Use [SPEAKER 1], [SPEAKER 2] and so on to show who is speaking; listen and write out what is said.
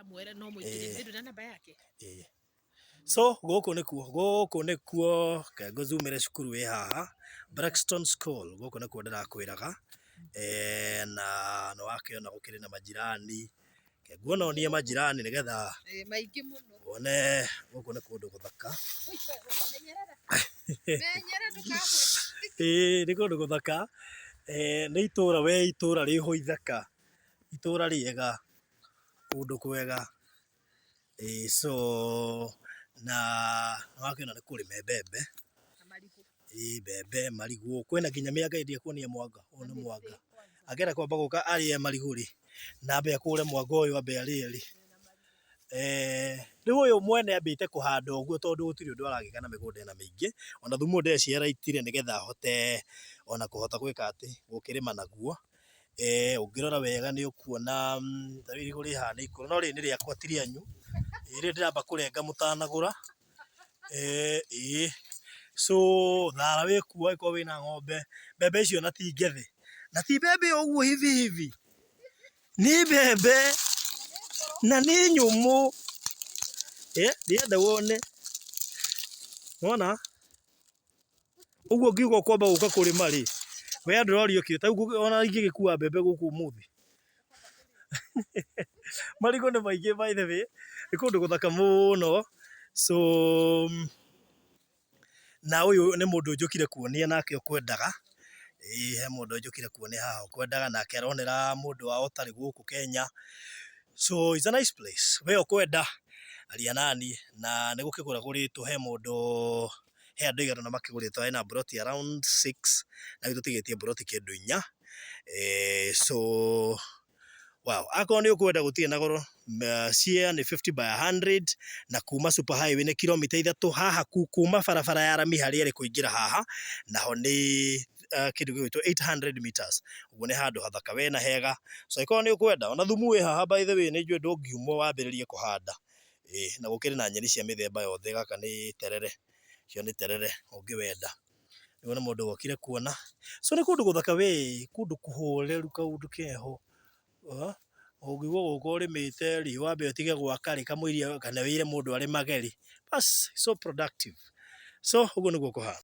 [SPEAKER 1] Ta mwĩre no mũingĩrie.
[SPEAKER 2] Ĩĩ.
[SPEAKER 1] Nĩ ndũ na namba yake.
[SPEAKER 2] Ĩĩ. So gũkũ nĩkuo, gũkũ nĩkuo, reke ngũzumĩre cukuru ĩ haha, Braxton School, gũkũ nĩkuo ndĩrakwĩraga, na nĩ wakĩona gũkĩrĩ na majirani, reke nguononie majirani nĩgetha
[SPEAKER 1] Ĩĩ, maingĩ mũno.
[SPEAKER 2] wone gũkũ nĩ kũndũ gũthaka.
[SPEAKER 1] Menyerera. Menyerera ndũkagwe.
[SPEAKER 2] Ĩĩ nĩ kũndũ gũthaka, nĩ itũra we itũra rĩho ithaka, itũra rĩega, kũndũ kwega. Ĩĩ so na nĩwakĩona nĩ kũrĩme mbembe, ĩĩ mbembe, marigũ, kwĩna nginya mĩanga ndiakuonia mwanga, ũyũ nĩ mwanga. Angĩenda kwamba gũka arĩe marigũ rĩ, na ambe akũre mwanga ũyũ ambe arĩe rĩ, rĩu ũyũ mwene ambĩte kũhanda ũguo tondũ gũtirĩ ũndũ aragĩka na mĩgũnda ĩno mĩingĩ, ona thumu ũyũ ndeciaraitire nĩgetha ahote ona kũhota gwĩka atĩ, gũkĩrĩma naguo. Ũngĩrora wega nĩ ũkuona ta rĩu irigũ rĩ haha nĩ ikũrũ, no rĩrĩ nĩ rĩakwa ti rĩanyu, rĩrĩ ndĩramba kũrenga mũtanagũra, ĩĩ. So thara wĩkuo angĩkorwo wĩna ng'ombe, mbembe icio ona ti ngethe, na ti mbembe o ũguo hivi hivi, nĩ mbembe na nĩ nyũmũ, ndĩrenda wone, nĩwona? Ũguo ũngiuga ũkwamba gũka kũrĩma rĩ, we ndũrorio kĩ, ta rĩu ona ingĩgĩkua mbembe gũkũ ũmũthĩ. Marigũ nĩ maingĩ by the way, nĩ kũndũ gũthaka mũno, so na ũyũ nĩ mũndũ njũkire kuonia nake ũkwendaga, ĩĩ he mũndũ njũkire kuonia haha ũkwendaga nake aronera mũndũ wao ũtarĩ gũkũ Kenya, so it's a nice place. We ũkwenda, aria naniĩ, na nĩ gũkĩgũra gũrĩtwo he mũndũ he andũ aigana ũna makĩgũrĩte ena mburoti around 6 na rĩu tũtigĩtie mburoti kĩndũ inya. So wow, akorwo nĩ ũkwenda gũtirĩ na goro, share nĩ 50 by 100 na kuma super highway nĩ kilomita 3 haha kuma barabara ya rami harĩa ĩrĩ kũingĩra haha naho nĩ kĩndũ gĩgwĩtwo 800 meters, ũguo nĩ handũ hathaka we na hega. So angĩkorwo nĩ ũkwenda ona thumu wĩ haha by the way nĩ njũĩ ndũngiumwo wambĩrĩrie kũhanda. Ĩĩ na gũkĩrĩ na nyeni cia mĩthemba yothe, gaka nĩ terere, ũcio nĩ terere ũngĩwenda. Ũyũ nĩ mũndũ wokire kuona. So nĩ kũndũ gũthaka we, kũndũ kũhoreru kaũndũ keho. Ũngiuga gũka ũrĩmĩte rĩ, wambe ũtige gwaka rĩ, kamũira kana wĩre mũndũ arĩmage rĩ, bas so productive. So ũguo nĩguo kũhana.